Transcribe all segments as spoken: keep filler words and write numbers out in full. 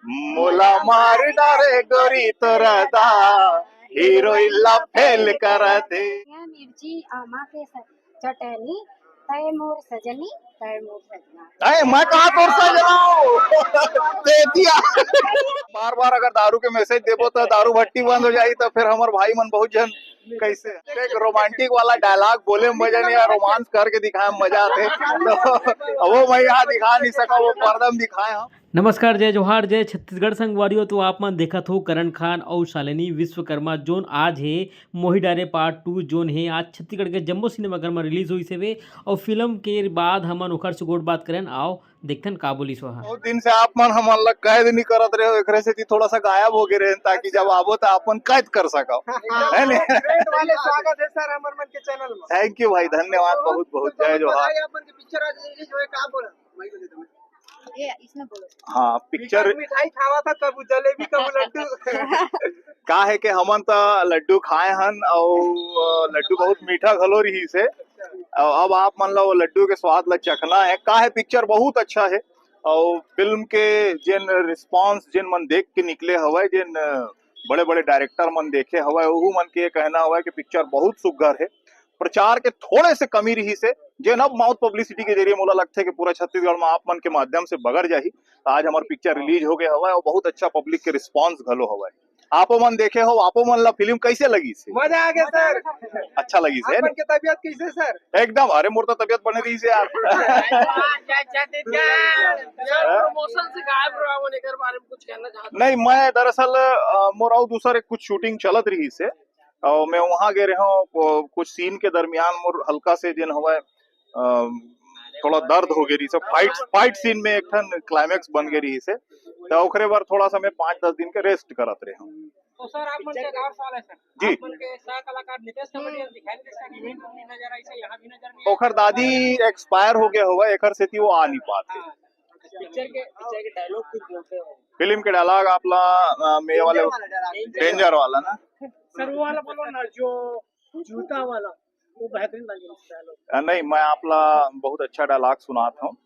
मोला मार डारे गोरी तोर अदा, हीरोइन ला फेल कर दे। या मिर्ची आमा के स-, चटनी, तय मोर सजनी, तय मोर सजना। अरे, मैं कहाँ तोर सजना हूँ? दे दिया। बार बार अगर दारू के मैसेज देबो तो दारू भट्टी बंद हो जाही, तो फिर हमर भाई मन बहुत जन कैसे एक रोमांटिक वाला डायलॉग बोले में मजा नहीं आ, रोमांस करके दिखाए में मजा आते। तो वो मैं यहाँ दिखा नहीं सका, वो पर्दा में दिखाए हम। नमस्कार, जय जोहार, जय छत्तीसगढ़ संगवारियों। तो आप मन देखत हो करण खान अउ शालिनी विश्वकर्मा, जोन आज हे मोही डारे पार्ट टू, जोन हे आज छत्तीसगढ़ के जम्मो सिनेमाघर में रिलीज होइस हवे। अउ फिल्म के बाद हमन ओखर से गोठ बात करेन। आओ देखथन का बोलिस वह। बहुत दिन से आप मन हमन ला कैद नहीं करत रहे हो, एकरे से थोड़ा सा गायब हो गए रहे, ताकि जब आबो तो अपन कैद कर सको, है नहीं? Great वाले स्वागत है सर हमर मन के चैनल में। थैंक यू भाई, धन्यवाद बहुत बहुत, जय जोहार। आप मन के पिक्चर आज रिलीज होए, का बोला? ये इसमें बोलो। हाँ, पिक्चर मिठाई खावा था, कबू जलेबी, कबू लड्डू। का है कि हमन त लड्डू खाए हन, अउ, अ, लड्डू बहुत मीठा घलो रहिस हे। अउ अब आप मन ला वो लड्डू के स्वाद ला चखना है। का है, पिक्चर बहुत अच्छा है, अउ फिल्म के जेन रिस्पांस, जेन मन देख के निकले हवय, जेन, अ, बड़े-बड़े डायरेक्टर मन देखे हवय, ओहू मन के ये कहना हवय कि पिक्चर बहुत सुघर है। प्रचार के थोड़े से कमी रहिस हे, जेन अब माउथ पब्लिसिटी के जरिए मोला लगथे कि पूरा छत्तीसगढ़ में आप मन के माध्यम से बगर जाही। आज हमर पिक्चर रिलीज हो गए हवय और बहुत अच्छा पब्लिक के रिस्पांस घलो हवय। आपो मन देखे हो, आपो मन ला फिल्म कैसे लगिस हे? मजा आ गया सर। अच्छा लगिस हे आप ना? मन के तबियत कैसे सर? एकदम, अरे मोर तो तबियत बने रहिस हे यार। सर, प्रमोशन से गायब रहा, वो एकर बारे में कुछ कहना चाहते हैं? नहीं, मैं दरअसल, अ, मोर अउ दूसर एक कुछ शूटिंग चलत रहिस हे, अउ मैं वहाँ गे रहे हूँ, कुछ सीन के दरमियान मोर हल्का से जेन हवय, अ, थोड़ा दर्द हो गए रहिस हे, फाइट, फाइट सीन में एक ठन क्लाइमैक्स बन गए रहिस हे, तो ओकरे बर थोड़ा सा मैं पाँच दस दिन के रेस्ट करत रहे हूँ। तो सर, आप मन के एक और सवाल है सर। जी। आप मन के सह कलाकार नितेश कमेडियन दिखाई नहीं दे सर, इवेंट में भी नजर आई सर, यहाँ भी नजर नहीं आए। ओखर दादी एक्सपायर हो गया होगा, एकर सेती वो आ नहीं पाते। हाँ। पिक्चर के, पिक्चर के डायलॉग कुछ बोलते हो? फिल्म के डायलॉग आप ला, अ, मैं वाले डेंजर वाला डायलॉग। डेंजर वाला ना? सर, वो वाला बोलो ना, जो जूता वाला, वो बेहतरीन लगे डायलॉग। अ, नहीं, मैं आप ला बहुत अच्छा डायलॉग सुनात हूँ।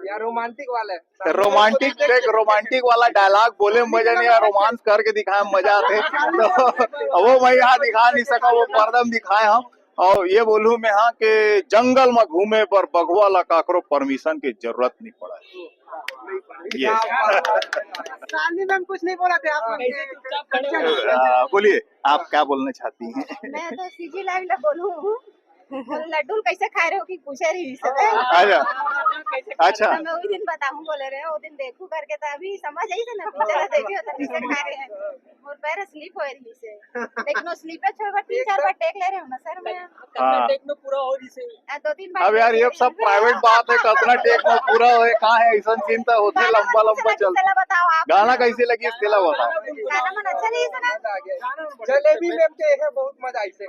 या रोमांटिक वाला है। रोमांटिक, देख, रोमांटिक वाला डायलॉग बोले में मजा नहीं आ, रोमांस करके दिखाए में मजा आते। तो वो मैं यहाँ दिखा नहीं सका, वो पर्दा में दिखाए हम। और ये बोलूँ मैं हाँ कि जंगल में घूमे पर बघवा ला काकरो परमिशन की जरूरत नहीं पड़ा। ये। शालिनी मैम कुछ नहीं बोला थे आप लोग। हाँ, बोलिए, आप क्या बोलना चाहती हैं? मैं तो सीजी लाइन ला बोलूँ। लड्डू कैसे खाए रहे हो कि पूछे रही से। अच्छा। अच्छा। तो मैं वही दिन बताऊँ बोले रहे, वो दिन देखू करके तो अभी समझ आई से ना, पिक्चर देखे हो तो कैसे खा रहे हैं। मोर पैर स्लिप होए रही से। लेकिन वो स्लिप है, छह बार, तीन चार बार टेक ले रहे हो ना सर मैं। हाँ। टेक में पूरा हो रही से। आ, दो तीन बार अब यार, ये सब प्राइवेट बात है, कितना टेक में पूरा होए, कहाँ है, ऐसा सीन तो होते, लंबा लंबा चल। चला बताओ आप। गाना कैसे लगी, तेला बताओ। गाना मन अच्छा नहीं सुना। जलेबी मैम के है, बहुत मजा आई से।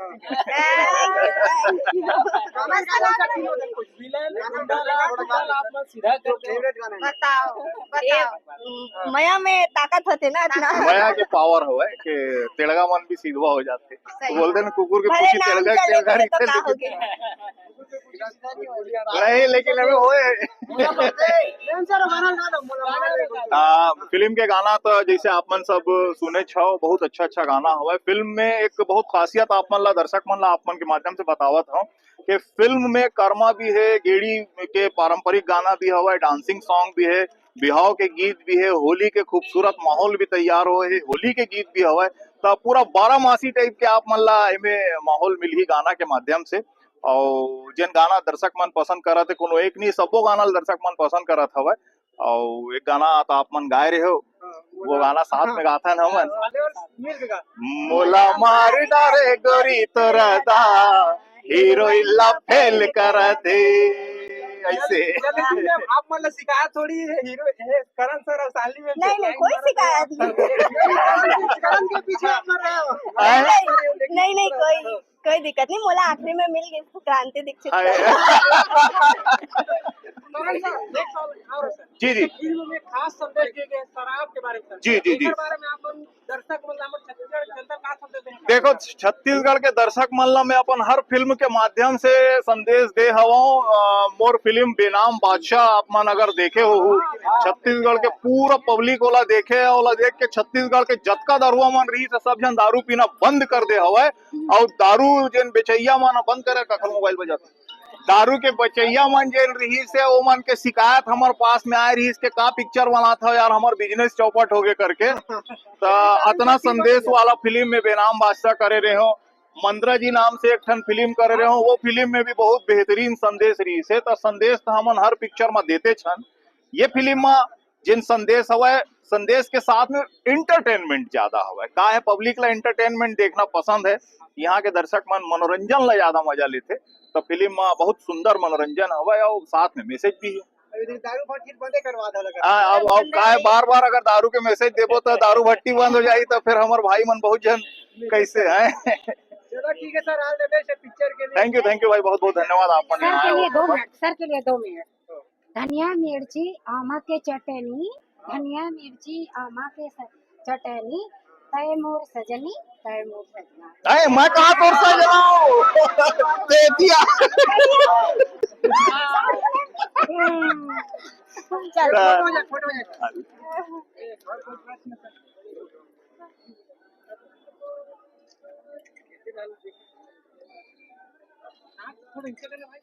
विलेन, गुंडा ला, गुंडा ला आप मन सीधा कर दो। बताओ, बताओ। मया में ताकत होते ना इतना। मया के पावर होए कि तेलगा मन भी सीधवा हो जाते। तो बोलते ना, कुकुर के पूछी तेलगा, तेलगा तो का हो गया? नहीं, लेकिन अभी होए। आ, फिल्म के गाना तो जैसे आप मन सब सुने छो, बहुत अच्छा अच्छा गाना हवय। फिल्म में एक बहुत खासियत आप मन ला, दर्शक मन ला आप मन के माध्यम से बतावत हूँ कि फिल्म में कर्मा भी है, गेड़ी के पारंपरिक गाना भी हवय, डांसिंग सॉन्ग भी है, बिहाव के गीत भी है, होली के खूबसूरत माहौल भी तैयार होए है, होली के गीत भी हवय। तो पूरा बारामासी टाइप के आप मन ला एमे माहौल मिलही गाना के माध्यम से। और जेन गाना दर्शक मन पसंद करत है, कोनो एक नहीं, सबो गाना ल दर्शक मन पसंद करत हवय। और एक गाना तो आप मन गाए रहे हो, वो गाना साथ में गाथन हमन। मोला मार डारे गोरी तोर अदा, हीरोइन ला फेल कर दे। ऐसे। आप मन ला शिकायत थोड़ी है, हीरो, हे, करण सर और शालिनी मैम से नहीं, नहीं, कोई शिकायत नहीं। करण के पीछे आप मन रहे हो। नहीं, नहीं, नहीं, कोई, कोई दिक्कत नहीं। मोला आखिरी में मिल गई क्रांति दीक्षित। जी, जी। फिल्म में खास संदेश दिए गए शराब के बारे में, जी, जी, जी। एकर बारे में आप मन दर्शक मन ला हमर छत्तीसगढ़ जनता का संदेश देना चाहते हैं? देखो, छत्तीसगढ़ के दर्शक मन ला मैं अपन हर फिल्म के माध्यम से संदेश दे हवं। अ, मोर फिल्म बेनाम बादशाह आप मन अगर देखे हो, छत्तीसगढ़ के पूरा पब्लिक ओला देखे, ओला देख के छत्तीसगढ़ के जतका दरुआ मन रहिस हे, सब झन दारू पीना बंद कर दे हवय। अउ दारू जेन बेचैया मन बंद करे, कखर मोबाइल बजात, दारू के बेचैया मन जेन रहिस हे, ओमन के शिकायत हमर पास में आए रहिस के का पिक्चर बनात हो यार, हमर बिजनेस चौपट हो गे करके। त अतना संदेश वाला फिल्म में बेनाम बादशाह करे रहे हो। मंदरा जी नाम से एक ठन फिल्म करे रहे हो, वो फिल्म में भी बहुत बेहतरीन संदेश रहिस हे। त संदेश त हमन हर पिक्चर में देते छन, ये फिल्म में जेन संदेश हवय, संदेश के साथ में एंटरटेनमेंट ज्यादा हवय। का है, पब्लिक ला एंटरटेनमेंट देखना पसंद है, यहाँ के दर्शक मन मनोरंजन ला ज्यादा मजा लेथे, तो फिल्म में बहुत सुंदर मनोरंजन हवय और साथ में मैसेज भी है। अभी दारू भट्टी बंदे करवा दो लगा। हाँ, अब, अब का है, बार बार अगर दारू के मैसेज देबो तो दारू भट्टी बंद हो जाई, तो फिर हमारे भाई मन बहुत जन कैसे हैं। चलो ठीक है sir, all the best picture के लिए। थैंक यू, थैंक यू भाई, बहुत बहुत धन्यवाद आप मन सर के लिए दो मिनट, सर के लिए दो मिनट। धनिया मिर्ची आमा के चटनी, धनिया मिर्ची आमा के स-, चटनी, तय मोर सजनी, तय मोर सजना। अरे, मैं कहाँ तोर सजना हूँ? दे दिया। चल, फोटो हो जाए, फोटो हो जाए। थोड़ा नीचे कर ले भाई।